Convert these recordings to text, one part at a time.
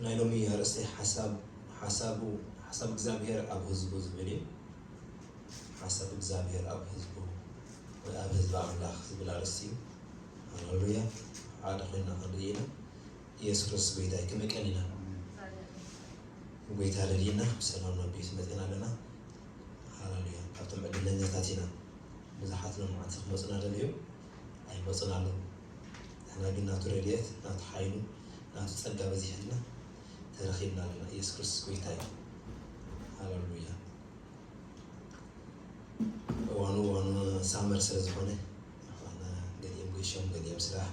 ናይ ሎሚ ኣርእስቲ ሓሳብ ሓሳቡ ሓሳብ እግዚኣብሔር ኣብ ህዝቡ ዝብል እዩ። ሓሳብ እግዚኣብሔር ኣብ ህዝቡ ወይ ኣብ ህዝቢ ኣምላኽ ዝብል ኣርእስቲ እዩ። ሃሌሉያ። ሓደ ኮይና ክንርኢ ኢና። ኢየሱስ ክርስቶስ ጎይታ እዩ። ከመይ ቀኒና? ጎይታ ረድኢና ብሰላም ናብ ቤት መጤና ኣለና። ሃሌሉያ። ካብቶም ዕድለኛታት ኢና። ብዙሓት ሎም መዓልቲ ክመፁና ደልዩ ኣይመፁን ኣለዉ። ንሕና ግን ናቱ ረድኤት፣ ናቱ ሓይሉ፣ ናቱ ጸጋ በዚሕልና ተረኺብና ኣለና። ኢየሱስ ክርስቶስ ጎይታ እዩ። ሃሌሉያ። እዋኑ እዋኑ ሳመር ስለ ዝኾነ ገሊኦም ገሾም ገሊኦም ስራሕ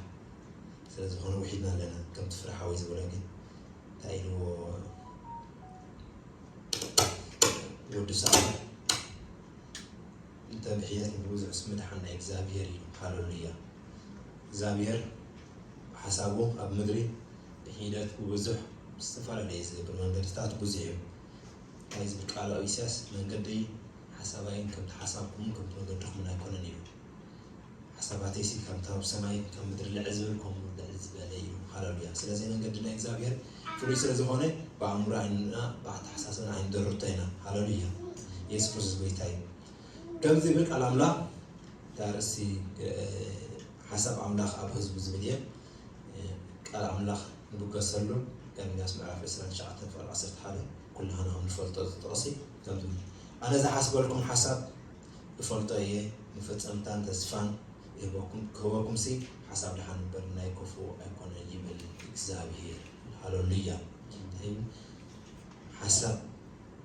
ስለ ዝኾነ ውሒድና ኣለና። ከምቲ ፍረ ሓወይ ዝበሎ ግን እንታይ ኢልዎ ወዲ ሳመር እንተ ብሒደት ንብዙሕ ስም ድሓን ናይ እግዚኣብሔር እዩ። ሃሌሉያ። እግዚኣብሔር ሓሳቡ ኣብ ምድሪ ብሒደት ብብዙሕ ዝተፈላለየ ዝገብር መንገድታት ብዙሕ እዩ። እንታይ ዝብል ቃል ኣብ ኢሳያስ መንገደይ ሓሳባይን ከምቲ ሓሳብኩምን ከምቲ መገድኹምን ኣይኮነን እዩ። ሓሳባተይሲ ከምታ ኣብ ሰማይ ከም ምድሪ ልዕል ዝብል ከምኡ ልዕል ዝበለ እዩ። ሃሌሉያ። ስለዚ መንገዲ ናይ እግዚኣብሔር ፍሉይ ስለ ዝኾነ ብኣእምሮ ኣይንና ብኣተሓሳሰብና ኣይንደርቶ ኢና። ሃሌሉያ። ኢየሱስ ክርስቶስ ጎይታ እዩ። ከምዚ ይብል ቃል ኣምላኽ። እታ ርእሲ ሓሳብ ኣምላኽ ኣብ ህዝቡ ዝብል እየ። ቃል ኣምላኽ ንብገሰሉ ኤርምያስ ምዕራፍ ዕስራን ትሽዓተን ፍቕዲ ዓሰርተ ሓደ ኩላህና ከም ንፈልጦ ጥቕሲ ከምዚ ኣነ ዝሓስበልኩም ሓሳብ እፈልጦ እየ፣ መፈጸምታን ተስፋን ይህበኩም ክህበኩም ሲ ሓሳብ ድሓን እምበር ናይ ክፉ ኣይኮነን ይብል እግዚኣብሄር። ሃሌሉያ። እንታይ ሓሳብ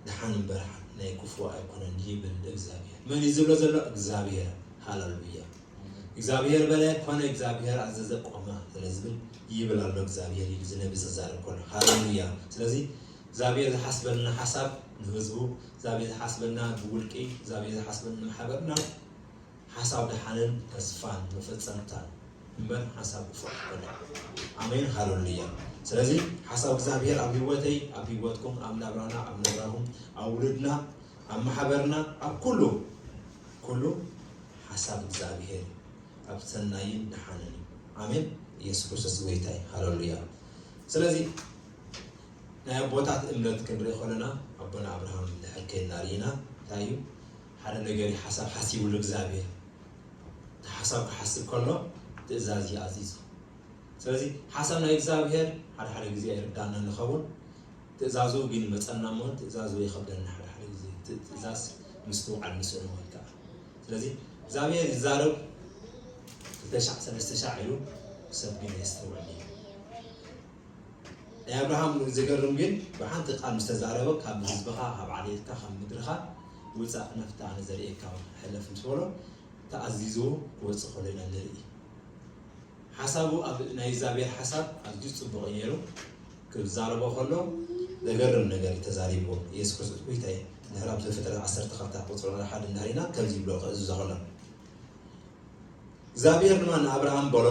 ድሓን እምበር ናይ ክፉ ኣይኮነን ይብል እግዚኣብሄር። መን እዩ ዝብሎ ዘሎ? እግዚኣብሄር። ሃሌሉያ። እግዚኣብሄር በለ ኮነ፣ እግዚኣብሄር ኣዘዘ ቆመ ስለ ዝብል ይብል ኣሎ እግዚኣብሄር ኢሉ ዝነቢ ዝዛረብ ከሎ። ሃሌሉያ። ስለዚ እግዚኣብሄር ዝሓስበልና ሓሳብ ንህዝቡ፣ እግዚኣብሄር ዝሓስበልና ብውልቂ፣ እግዚኣብሄር ዝሓስበልና ማሕበርና ሓሳብ ደሓንን ተስፋን መፈጸምታን እምበር ሓሳብ ክፉእ ኣይኮነን። ኣሜን ሃሌሉያ። ስለዚ ሓሳብ እግዚኣብሄር ኣብ ህይወተይ፣ ኣብ ህይወትኩም፣ ኣብ ናብራና፣ ኣብ ናብራኹም፣ ኣብ ውሉድና፣ ኣብ ማሕበርና፣ ኣብ ኩሉ ኩሉ ሓሳብ እግዚኣብሄር ኣብ ሰናይን ደሓንን እዩ። ኣሜን። ኢየሱስ ክርስቶስ ጎይታ እዩ። ሃሌሉያ። ስለዚ ናይ ኣቦታት እምነት ክንርኢ ከለና ኣቦና ኣብርሃም ድሕር ከይድና ርኢና እንታይ እዩ ሓደ ነገር እዩ ሓሳብ ሓሲብሉ እግዚኣብሔር። እቲ ሓሳብ ክሓስብ ከሎ ትእዛዝ እዩ ኣዚዙ። ስለዚ ሓሳብ ናይ እግዚኣብሔር ሓደ ሓደ ግዜ ኣይርዳእና ንኸውን። ትእዛዙ ግን ይመፀና እሞ ትእዛዙ ይኸብደና ሓደ ሓደ ግዜ። እቲ ትእዛዝ ምስትውዓል ንስእኖ ወይ ከዓ ስለዚ እግዚኣብሔር ይዛረብ ክልተ ሻዕ ሰለስተ ሻዕ ኢሉ ሰብ ግን የስተውዕል እዩ። ናይ ኣብርሃም ዝገርም ግን ብሓንቲ ቃል ምስ ተዛረበ ካብ ህዝብኻ ካብ ዓሌትካ ካብ ምድርኻ ውፃእ ናብታ ኣነ ዘርእየካ ሕለፍ ምስ በሎ ተኣዚዙ ክወፅእ ከሎ ኢና ንርኢ። ሓሳቡ ኣብ ናይ እግዚኣብሔር ሓሳብ ኣዝዩ ፅቡቕ እዩ ነይሩ። ክዛረቦ ከሎ ዘገርም ነገር እዩ ተዛሪብዎ። ኢየሱስ ክርስቶስ ጎይታ እዩ። ድሕሪ ኣብ ዘፍጥረት ዓሰርተ ክልተ ቁፅሪ ሓደ እንድሕር ኢና ከምዚ ይብሎ ክእዝዞ ከሎ እግዚኣብሔር ድማ ንኣብርሃም በሎ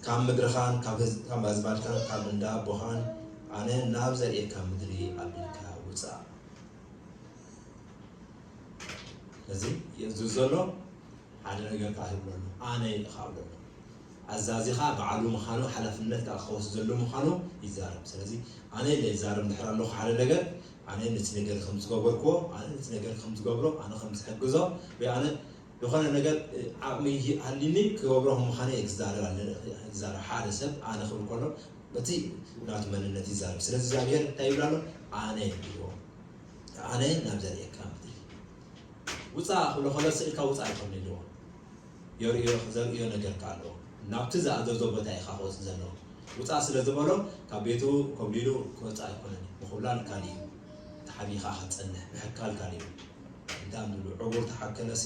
ካብ ምድርኻን ካብ ህዝ- ካብ ኣዝማድካን ካብ እንዳ ኣቦኻን ኣነ ናብ ዘርእየካ ምድሪ ኣቢልካ ውፃእ። እዚ የእዝዝ ዘሎ ሓደ ነገር ከዓ ይብሎ ኣሎ። ኣነ ኢኻ ብሎ ኣሎ። ኣዛዚኻ በዓሉ ምዃኑ ሓላፍነት ከዓ ክወስድ ዘሎ ምዃኑ ይዛረብ። ስለዚ ኣነ ኢለ ይዛረብ እንድሕር ኣለኹ ሓደ ነገር ኣነ ነቲ ነገር ከም ዝገበርክዎ ኣነ ነቲ ነገር ከም ዝገብሮ ኣነ ከም ዝሕግዞ ወይ ኣነ ዝኾነ ነገር ዓቕሚ ሃሊኒ ክገብሮ ከም ምዃነ እየ ክዛረብ ኣለ ክዛረብ ሓደ ሰብ ኣነ ክብል ከሎ በቲ ናቱ መንነት ይዛረብ። ስለዚ እግዚኣብሔር እንታይ ይብል ኣሎ? ኣነ ይብልዎ ኣነ ናብ ዘርእየካ ምድሪ ውፃእ ክብሎ ከሎ ስእልካ ውፃእ ኣይኮነ ኢልዎ። የርእዮ ዘርእዮ ነገር ከ ኣለዎ። ናብቲ ዝኣዘዞ ቦታ ኢኻ ክወፅእ ዘለዎ። ውፃእ ስለ ዝበሎ ካብ ቤቱ ኮብሊሉ ክወፅእ ኣይኮነን። ምኹብላል ካሊእ እዩ። ተሓቢኻ ክትፀንሕ ምሕካል ካሊእ እዩ። እንታይ ንብሉ ዕቡር ተሓከለሲ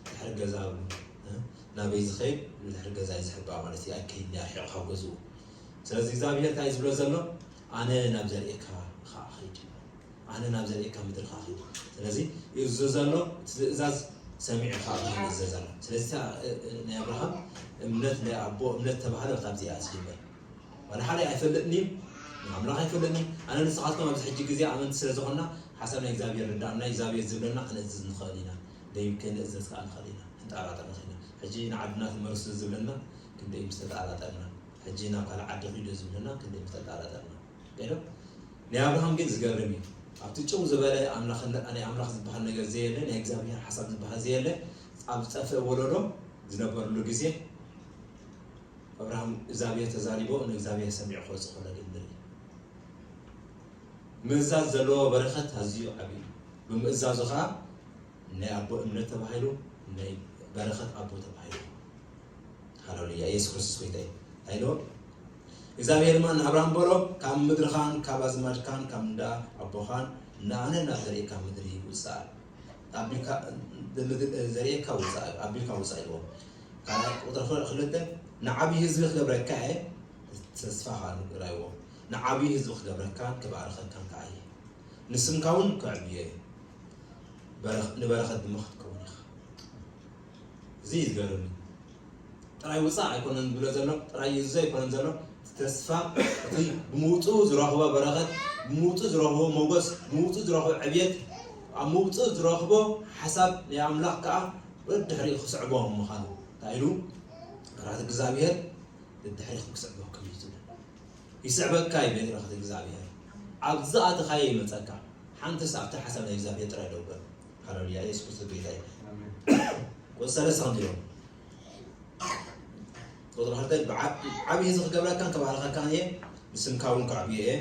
ድሕሪ ገዛ ብሉ እ? ናበይ ዝኸይድ ንድሕሪ ገዛ እዩ ዝሕባእ ማለት እዩ። ኣይከይድን እየ ርሒቑ ካብ ገዝኡ። ስለዚ እግዚኣብሔር እንታይ እዩ ዝብሎ ዘሎ? ኣነ ናብ ዘርእየካ ኸዓ ኸይድ ኣነ ናብ ዘርእየካ ምድሪ ኸዓ ኸይድ። ስለዚ ይእዝዞ ዘሎ እቲ ትእዛዝ ሰሚዑ ኸዓ ኣብርሃም ይእዘዝ ኣሎ። ስለዚ እታ እ- እ- ናይ ኣብርሃም እምነት ናይ ኣቦ እምነት ተባህለ ካብዚ እያ ዝጅምር። ዋላ ሓደ ኣይፈልጥን እዩ ንኣምላኽ ኣይፈልጥን እዩ። ኣነ ንስኻትኩም ኣብዚ ሕጂ ግዜ ኣመንቲ ስለ ዝኾንና ሓሳብ ናይ እግዚኣብሔር ርዳእና እግዚኣብሔር ዝብለና ክንእዝዝ ንኽእል ኢና። ደይብ ከይንእዘዝ ከዓ ንኽእል ኢና። ክንጠራጠር ንኽእል ኢና። ሕጂ ንዓድና ትመርሱ ዝብለና ክንደይ ምስ ተጠራጠርና ሕጂ ናብ ካልእ ዓዲ ኺዱ ዝብለና ክንደይ ምስ ተጠራጠርና ገዶ ናይ ኣብርሃም ግን ዝገርም እዩ። ኣብቲ ጭው ዝበለ ኣምላኽነት፣ ናይ ኣምላኽ ዝበሃል ነገር ዘየለ፣ ናይ እግዚኣብሔር ሓሳብ ዝበሃል ዘየለ፣ ኣብ ዝጠፍአ ወለዶ ዝነበርሉ ግዜ፣ ኣብርሃም እግዚኣብሔር ተዛሪቦ፣ ንእግዚኣብሔር ሰሚዑ ክወፅእ ከሎ ግን ንርኢ። ምእዛዝ ዘለዎ በረኸት ኣዝዩ ዓብዪ እዩ። ብምእዛዙ ኸዓ ናይ ኣቦ እምነት ተባሂሉ፣ ናይ በረኸት ኣቦ ተባሂሉ። ሃሌሉያ፣ ኢየሱስ ክርስቶስ ጎይታ እዩ። እንታይ ኢሉ? እግዚኣብሔር ድማ ንኣብርሃም በሎ፣ ካብ ምድርኻን ካብ ኣዝማድካን ካብ እንዳ ኣቦኻን ንኣነ ናብ ዘርእየካ ምድሪ ውጻእ። ኣቢልካ፣ ብምድሪ ዘርእየካ ውጻእ፣ ኣቢልካ ውጻእ ኢልዎ። ካብ ቁጥሪ ክልተ፣ ንዓብዪ ህዝቢ ክገብረካ እየ፣ ተስፋ ኸኣ ንግራይዎ፣ ንዓብዪ ህዝቢ ክገብረካን ክባርኸካን ከኣ እየ። ንስምካ እውን ከዕብዮ እየ። በረኽ-፣ ንበረኸት ድማ ክትከውን ኢኻ። እዚ እዩ ዝገርም። ጥራይ ውፃእ ኣይኮነን ዝብሎ ዘሎ፣ ጥራይ ይእዞ ኣይኮነን ዘሎ። እቲ ተስፋ፣ እቲ ብምውፅኡ ዝረኽቦ በረኸት፣ ብምውፅኡ ዝረኽቦ ሞገስ፣ ብምውፅኡ ዝረኽቦ ዕብየት፣ ኣብ ምውፅኡ ዝረኽቦ ሓሳብ ናይ ኣምላኽ ከዓ ወደ ድሕሪኡ ክስዕቦ ምዃኑ። እንታይ ኢሉ? ራት እግዚኣብሔር ደድሕሪኹም ክስዕበኩም እዩ ዝብል። ይስዕበካ እዩ በረኸት እግዚኣብሔር። ኣብዚ ኣተኻዮ ይመፀካ። ሓንትስ ኣብቲ ሓሳብ ናይ እግዚኣብሔር ጥራይ ደው በል። ሃሌሉያ፣ ኢየሱስ ክርስቶስ ጎይታ እዩ። ኣሜን። ቁፅሪ ሰለስተ ከምዚ ኢሎም። ቁፅሪ ክልተ፣ ብዓ-፣ ዓብዪ ህዝቢ ክገብረካን ክባርኸካን እየ፣ ንስምካ እውን ከዕብዮ እየ፣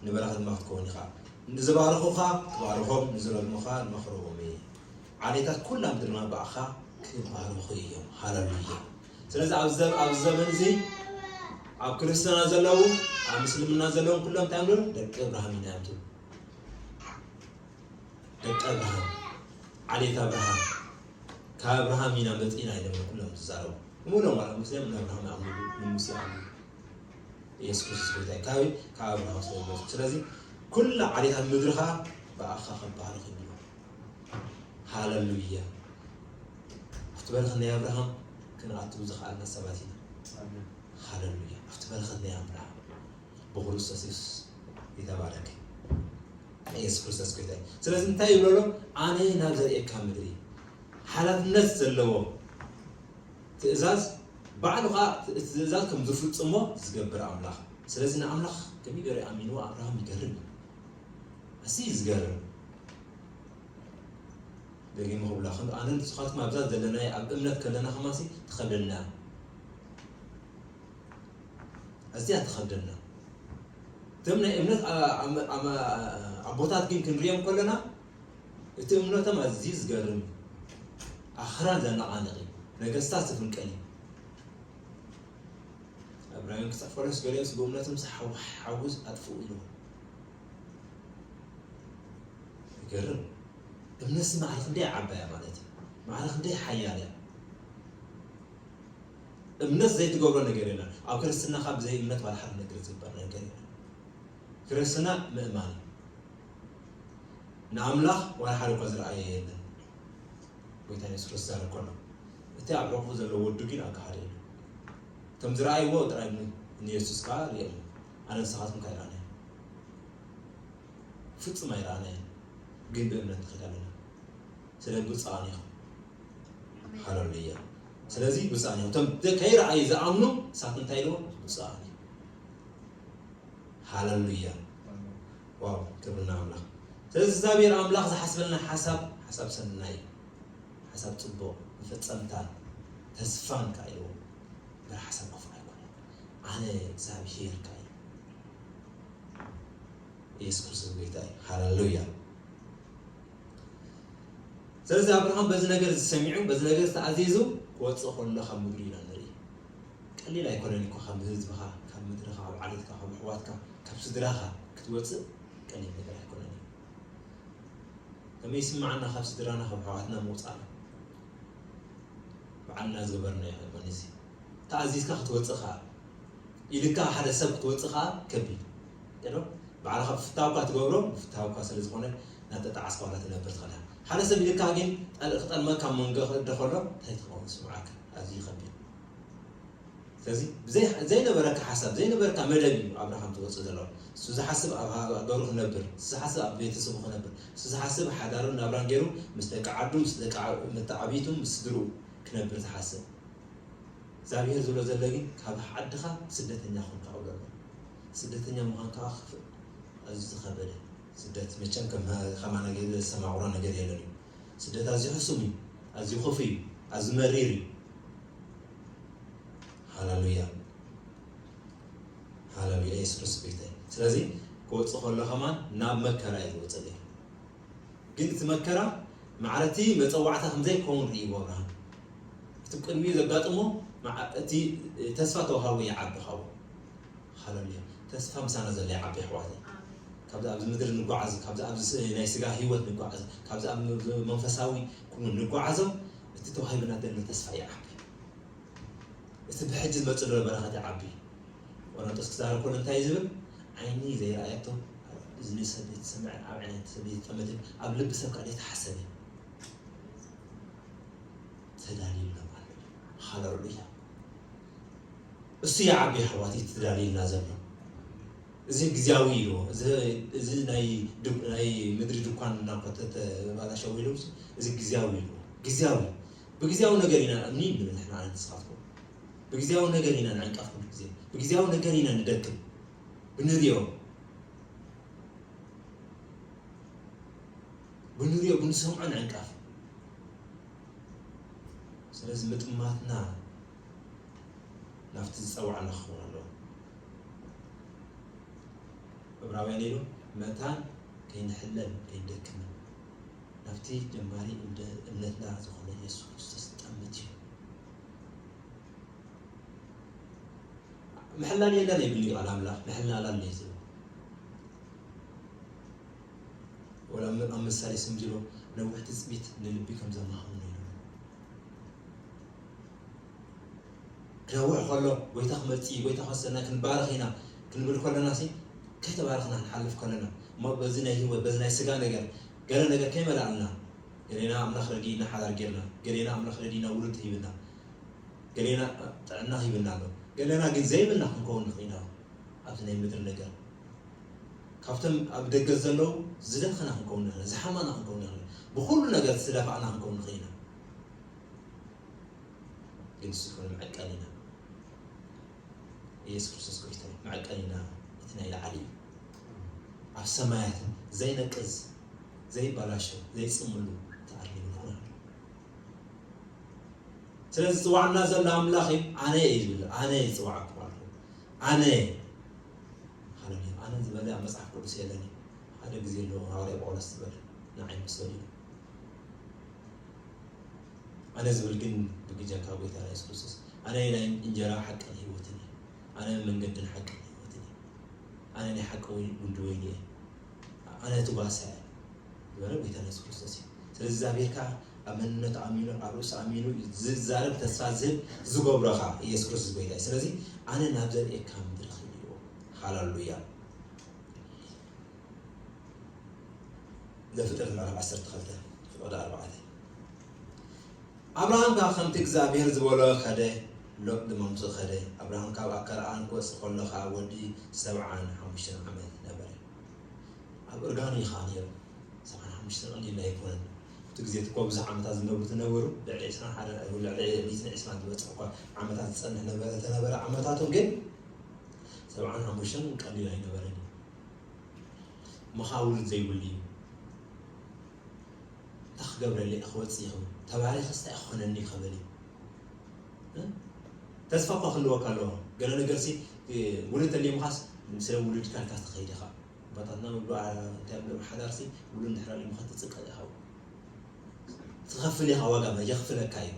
ንበረኸት ድማ ክትከውን ኢኻ። ንዝባርኹኻ ክባርኾም፣ ንዝረግሙኻ ድማ ክረግሞም እየ። ዓሌታት ኩላ ምድሪ ድማ ብኣኻ ክባረኹ እዮም። ሃሌሉያ። ስለዚ ኣብ ዘ-፣ ኣብ ዘመን እዚ ኣብ ክርስትና ዘለዉ፣ ኣብ ምስልምና ዘለዉ ኩሎም እንታይ እዮም ዝብሉ? ደቂ እብራሃም ኢና እዮም ዝብሉ። ደቂ እብራሃም፣ ዓሌት እብራሃም፣ ካብ እብራሃም ኢና መፂና እዮም ኩሎም ዝዛረቡ። እሞ ኢሎም ዋላ ሙሴ ንእብራሃም ይኣምንሉ፣ ንሙሴ ይኣምንሉ። ኢየሱስ ክርስቶስ ጎይታ እዩ። ካብ፣ ካብ ኣብርሃም ስለ ዝመጹ። ስለዚ ኩላ ዓሌታት ምድሪ ኸኣ ብኣኻ ክባረኹ ይብሉ። ሃሌሉያ። ኣብቲ በረኸት ናይ ኣብርሃም ክንኣቱ ዝኸኣልና ሰባት ኢና። ኣሜን። ሃሌሉያ። ኣብቲ በረኸት ናይ ኣብርሃም ብክርስቶስ የሱስ የተባረከ። ኢየሱስ ክርስቶስ ጎይታ እዩ። ስለዚ እንታይ ይብሎ ኣሎ? ኣነ ናብ ዘርእየካ ምድሪ። ሓላፍነት ዘለዎ ትእዛዝ፣ ባዕሉ ኸዓ እቲ ትእዛዝ ከም ዝፍጽሞ ዝገብር ኣምላኽ። ስለዚ ንኣምላኽ ከመይ ገይሩ ኣሚንዎ ኣብርሃም ይገርም እዩ። ኣዝዩ እዩ ዝገርም። ደጊመ ክብላ፣ ከም ኣነን ንስኻትኩም ኣብዛ ዘለናዮ ኣብ እምነት ከለና ከማሲ ትኸብደና እያ። ኣዝያ ትኸብደና። እቶም ናይ እምነት ኣ-፣ ኣመ-፣ ኣመ-፣ ኣቦታት ግን ክንሪኦም ከለና፣ እቲ እምነቶም ኣዝዩ ዝገርም እዩ። ኣኽራን ዘነቓንቕ እዩ። ነገስታት ዝፍንቀል እዩ። ዕብራውያን ክጽሕፈሎስ ገሊኦምስ ብእምነቶም ሓው-፣ ሓዊ ኣጥፍኡ ኢልዎ። ይገርም። እምነትሲ ማዕረ ክንደይ ዓባይ እያ ማለት እዩ። ማዕረ ክንደይ ሓያል እያ። እምነት ዘይትገብሮ ነገር የለን። ኣብ ክርስትናኻ ብዘይ እምነት ዋላ ሓደ ነገር ዝግበር ነገር የለን። ክርስትና ምእማን እዩ። ንኣምላኽ ዋላ ሓደ እኳ ዝረኣየ የለን። ጎይታ የሱስ ክርስቶስ ዛረብ ከሎ፣ እቲ ኣብ ሕቑፉ ዘሎ ወዱ ግን ኣጋሃደ ኢሉ። እቶም ዝረኣይዎ ጥራይ ን-፣ ንየሱስ ከኣ ርእዮም። ኣነ ንስኻትኩም ከኣ ይረኣናዮ። ፍጹም ኣይረኣናዮን። ግን ብእምነት ንኸይድ ኣለና። ስለ ብፁዓን ኢኹም። ኣሜን። ሃሌሉያ። ስለዚ ብፁዓን ኢኹም። እቶም ደ-፣ ከይረኣዩ ዝኣምኑ ንሳቶም እንታይ ኢልዎ? ብፁዓን እዮም። ሃሌሉያ። ኣሜን። ዋው፣ ክብሪ ንኣምላኽ። ስለዚ እግዚኣብሔር ኣምላኽ ዝሓስበልና ሓሳብ፣ ሓሳብ ሰናይ እዩ። ሓሳብ ጽቡቕ፣ መፈጸምታን ተስፋን ከኣ ኢልዎ። እምበር ሓሳብ ክፉእ ኣይኮነን። ኣነ እግዚኣብሔር ከኣ ኢሉ። ኢየሱስ ክርስቶስ ጎይታ እዩ። ሃሌሉያ። ስለዚ ኣብርሃም በዚ ነገር እዚ ሰሚዑ፣ በዚ ነገር እዚ ተኣዚዙ ክወጽእ ከሎ ካብ ምድሩ ኢና ንርኢ። ቀሊል ኣይኮነን እኮ ካብ ህዝብኻ፣ ካብ ምድርኻ፣ ካብ ዓሌትካ፣ ካብ ኣሕዋትካ፣ ካብ ስድራኻ ክትወጽእ ቀሊል ነገር ኣይኮነን እዩ። ከመይ ይስምዓና ካብ ስድራና፣ ካብ ኣሕዋትና ምውጻእና? ባዕልና ዝገበርናዮ ኣይኮነን እዚ። ተኣዚዝካ ክትወጽእ ከኣ፣ ኢልካ ሓደ ሰብ ክትወጽእ ከኣ ከቢድ። ዶ? ባዕልኻ ብፍታውካ ትገብሮ፣ ብፍታውካ ስለ ዝኾነ፣ እናተጣዓስካ ዋላ ትነብር ትኽእል ኢኻ። ሓደ ሰብ ኢልካ ግን ጠል-፣ ክጠልመካ ኣብ መንጎ ክእደ ከሎ፣ እንታይ ትኸውን? ስምዓካ፣ ኣዝዩ ከቢድ። ስለዚ፣ ብዘይ-፣ ዘይነበረካ ሓሳብ፣ ዘይነበረካ መደብ እዩ ኣብርሃም ዝወጽእ ዘሎ። እሱ ዝሓስብ ኣብ ሃ-፣ ሃገሩ ክነብር፣ እሱ ዝሓስብ ኣብ ቤተሰቡ ክነብር፣ እሱ ዝሓስብ ሓዳሩን ናብራን ገይሩ ምስ ደቂ ዓዱ፣ ምስ ደቂ ዓ-፣ መተዓብይቱ፣ ምስ ስድርኡ ክነብር ዝሓስብ። እግዚኣብሔር ዝብሎ ዘሎ ግን፣ ካብ ዓድኻ ስደተኛ ኮንካ ክብሎ ኣሎ። ስደተኛ ምዃን ከዓ ክፍእ። ኣዝዩ ዝኸበደ ስደት መቸም ከም ከማና ገለ ዘሰማቕሮ ነገር የለን እዩ። ስደት ኣዝዩ ሕሱም እዩ፣ ኣዝዩ ክፉእ እዩ፣ ኣዝዩ መሪር እዩ። ሃሌሉያ፣ ሃሌሉያ፣ የሱስ ክርስቶስ ጎይታ እዩ። ስለዚ ክወጽእ ከሎ ከማን ናብ መከራ እዩ ዝወጽእ ነይሩ። ግን እቲ መከራ ማዕረቲ መጸዋዕታ ከም ዘይከውን ርእይዎ ኣብርሃም። እቲ ቅድሚኡ ዘጋጥሞ መዓ-፣ እቲ ተስፋ ተዋሃቦ ይዓቢ ካብኡ። ሃሌሉያ። ተስፋ ምሳና ዘሎ ይዓቢ ኣሕዋተይ። ካብዚ ኣብዚ ምድሪ ንጓዓዝ፣ ካብዚ ኣብዚ ስ-፣ ናይ ስጋ ህይወት ንጓዓዝ፣ ካብዚ ኣብ መንፈሳዊ ኩኑ ንጓዓዞ፣ እቲ ተዋሂብና ዘሎ ተስፋ ይዓቢ። እቲ ብሕጂ ዝመጽእ ዘሎ በረኸት ይዓቢ። ቆሮንቶስ ክዛረብ ከሎ እንታይ እዩ ዝብል? ዓይኒ ዘይረኣየቶ፣ እዝኒ ሰብ ዘይተሰምዐ፣ ኣብ ዓይኒ ሰብ ዘይተጠመተ፣ ኣብ ልቢ ሰብ ከኣ ዘይተሓሰበ ተዳልዩሎም ኣሎ። ሃሌሉያ። እሱ ይዓቢ ኣሕዋት፣ እዩ ተዳልዩልና ዘሎ። እዚ ግዝያዊ እዩ። እዚ፣ እዚ ናይ ድ-፣ ናይ ምድሪ ድኳን እናኮተተ ባላሸው ኢሉ፣ እዚ ግዝያዊ እዩ። ግዝያዊ። ብግዝያዊ ነገር ኢና እምኒ ንብል ንሕና፣ ኣነ ንስኻትኩም። ብግዝያዊ ነገር ኢና ንዕንቀፍ ኩሉ ግዜ። ብግዝያዊ ነገር ኢና ንደክም። ብንሪኦ፣ ብንሪኦ፣ ብንሰምዖ ንዕንቀፍ። ስለዚ ምጥማትና ናብቲ ዝጸዋዕና ክኸውን ኣለዎ። ዕብራውያን ኢሉ መታን ከይንሕለል ከይንደክምን ናብቲ ጀማሪ እምደ-፣ እምነትና ዝኾነ የሱስ ክርስቶስ ጠምት እዩ። ምሕላል የለን ኣይብል እዩ ቃል ኣምላኽ፣ ምሕላል ኣለ እዩ ዝብል። ወላ ም-፣ ኣብ ምሳሌ ስምጅሮ ነዊሕ ትጽቢት ንልቢ ከም ዘማህሙ ነው ይብል። ክነውሕ ከሎ ጎይታ ክመጽእ እዩ፣ ጎይታ ክወስደና ክንባረኽ ኢና ክንብል ከለና ሲ ከይተባረኽና ንሓልፍ ከለና እሞ በዚ ናይ ህይወት በዚ ናይ ስጋ ነገር ገለ ነገር ከይመላእና ገሌና ኣምላኽ ረዲእና ሓዳር ጌርና፣ ገሌና ኣምላኽ ረዲእና ውሉድ ሂብና፣ ገሌና ጥዕና ሂብና ኣሎ። ገሌና ግን ዘይብልና ክንከውን ንኽእል ኢና። ኣብዚ ናይ ምድሪ ነገር ካብቶም ኣብ ደገ ዘለዉ ዝደኸና ክንከውን ንኽእል፣ ዝሓማና ክንከውን ንኽእል፣ ብኹሉ ነገር ዝለፋዕና ክንከውን ንኽእል ኢና። ግን ንሱ ይኹን መዐቀኒና ኢየሱስ ክርስቶስ ጎይታ እዩ። መዐቀኒና እቲ ናይ ላዕሊ እዩ። ኣብ ሰማያት ዘይነቅዝ፣ ዘይባላሸው፣ ዘይጽምሉ ተኣርዩ ንኹን ኣሎ። ስለዚ ዝጽዋዕና ዘሎ ኣምላኽ እዩ። ኣነ እየ ዝብል፣ ኣነ እየ ዝጽዋዕኩም ኣለኹ። ኣነ እየ። ሃሌሉያ። ኣነ ዝበለ ኣብ መጽሓፍ ቅዱስ የለን እዩ። ሓደ ግዜ ኣለዎ ሃዋርያ ጳውሎስ ዝበለ፣ ንዓይ ምሰሉ እዩ። ኣነ ዝብል ግን ብግጃካ ጎይታ የሱስ ክርስቶስ፣ ኣነ ናይ እንጀራ ሓቅን ህይወትን እየ። ኣነ መንገድን ሓቅን ህይወትን እየ። ኣነ ናይ ሓቂ ወይ ጉንዲ ወይኒ እየ። ኣነ እቲ ጓሳ እየ ዝበለ ጎይታ የሱስ ክርስቶስ እዩ። ስለዚ እግዚኣብሔር ከኣ ኣብ መንነቱ ኣሚኑ፣ ኣብ ርእሱ ኣሚኑ ዝዛረብ፣ ተስፋ ዝህብ፣ ዝገብሮ ከኣ ኢየሱስ ክርስቶስ ጎይታ እዩ። ስለዚ ኣነ ናብ ዘርእየካ ምድሪ ክብል ኢልዎ። ሃሌሉያ። ዘፍጥረት ምዕራፍ ዓሰርተ ክልተ ፍቕዲ ኣርባዕተ። ኣብርሃም ከኣ ከምቲ እግዚኣብሔር ዝበሎ ከደ፣ ሎጥ ድማ ምስኡ ከደ። ኣብርሃም ካብ ከነኣን ክወጽእ ከሎ ከኣ ወዲ ሰብዓን ሓሙሽተን ዓመት ነበረ። ኣብ እርጋኑ እዩ ከኣ ነይሩ። ሰብዓን ሓሙሽተን ቀሊል ኣይኮነን። እቲ ግዜ እቲ እኮ ብዙሕ ዓመታት ዝነብሩ ተነበሩ፣ ልዕሊ ዕስራን ሓደ፣ ልዕሊ ሚእትን ዕስራን ዝበጽሕ እኳ ዓመታት ዝጸንሕ ነበረ፣ ተነበረ ዓመታቱ ግን ሰብዓን ሓሙሽተን ቀሊል ኣይነበረን እዩ። ምኻ ውሉድ ዘይብሉ እዩ። እንታይ ክገብረለይ ክወጽእ ይኽእል? ተባሪኸስ እንታይ ክኾነኒ ይኽእል እዩ? እ? ተስፋ እኳ ክህልወካ ኣለዎ። ገለ ነገርሲ፣ እ፣ ውሉድ ተልዩ ምኻስ ስለ ውሉድካ ኢልካ ትኸይድ ኢኻ። ኣባታትና ምብሉ፣ ኣ-፣ እንታይ ብሎ፣ ሓዳርሲ ውሉድ እንድሕር ኣልዩ ምኻስ ትጽቀጥ ኢኻ። ትኸፍል ኢኻ ዋጋ፣ የኽፍለካ እዩ።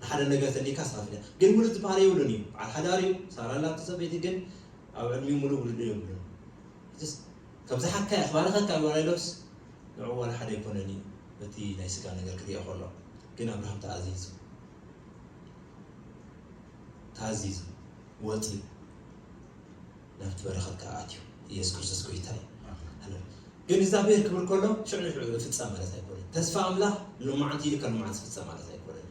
ንሓደ ነገር ተልዩካ ትኸፍል ኢኻ። ግን ውሉድ ዝበሃል የብሉን እዩ። በዓል ሓዳር እዩ። ሳራ ኣላቶ ሰበይቲ ግን ኣብ ዕድሚኡ ሙሉእ ውሉድ የብሉን። እትስ፣ ካብ ዝሓካ እየ ክባርኸካ ይበላ ኢሎስ፣ ንዕኡ ዋላ ሓደ ኣይኮነን እዩ። በቲ ናይ ስጋ ነገር ክሪኦ ከሎ። ግን ኣብርሃም ተኣዚዙ። ተኣዚዙ። ወፂኡ። ናብቲ በረኸት ከዓ ኣትዩ። ኢየሱስ ክርስቶስ ጎይታ እዩ። ኣሜን። ግን እግዚኣብሔር ክብል ከሎ፣ ሽዑ ንሽዑ ይፍጸም ማለት ኣይኮነን። ተስፋ ኣምላኽ፣ ሎማዓንቲ ኢሉ ካብ ሎማዓንቲ ዝፍጸም ማለት ኣይኮነን።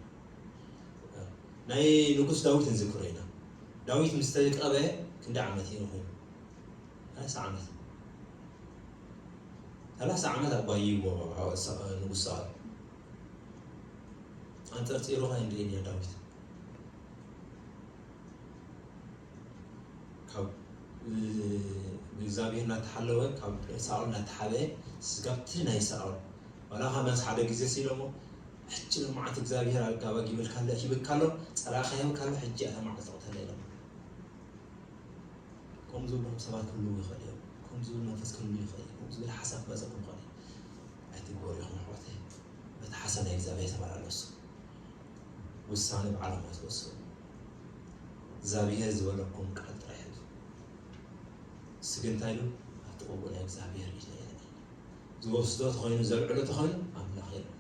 ናይ ንጉስ ዳዊት ንዝክሮ ኢና። ዳዊት ምስ ተቀበ ክንደይ ዓመት እዩ ኮይኑ? ሰላሳ ዓመት። ሰላሳ ዓመት ኣባይዎ ንጉስ ሳኦል። ኣንጸርጺሩ ኸኣ እንድዒ ነይሩ ዳዊት። ካብ፣ እ፣ ብእግዚኣብሔር እናተሓለወ ካብ ሳኦል እናተሓበ ስጋብቲ ናይ ሳኦል ዋላ ካብ መስ ሓደ ግዜ ሲሎሞ ሕጂ መዓት እግዚኣብሔር ኣጋባግ ይብልካ ኣሎ ሂብካ ኣሎ ጸላእካ ሂብካ ኣሎ ሕጂ እያ መዓት ተቕተለ ኢሎም። ከምዚ ዝብሎም ሰባት ክህልዉ ይኽእል እዮም። ከምዚ ዝብል መንፈስ ክህልዉ ይኽእል እዩ። ከምዚ ዝብል ሓሳብ ክመፀኩም ይኽእል እዩ። ኣይትግበሩ ኢኹም ኣሕዋተይ። በቲ ሓሳብ ናይ እግዚኣብሔር ተመላለሱ። ውሳነ ባዕሎም ኣይትወስኑ። እግዚኣብሔር ዝበለኩም ቃል ጥራሕ ሕዙ። ንሱ ግን እንታይ ኢሉ ኣብቲ ቅቡእ ናይ እግዚኣብሔር ኢለ እየ። ዝወስዶ ተኾይኑ ዘልዕሎ ተኾይኑ ኣምላኽ የለን።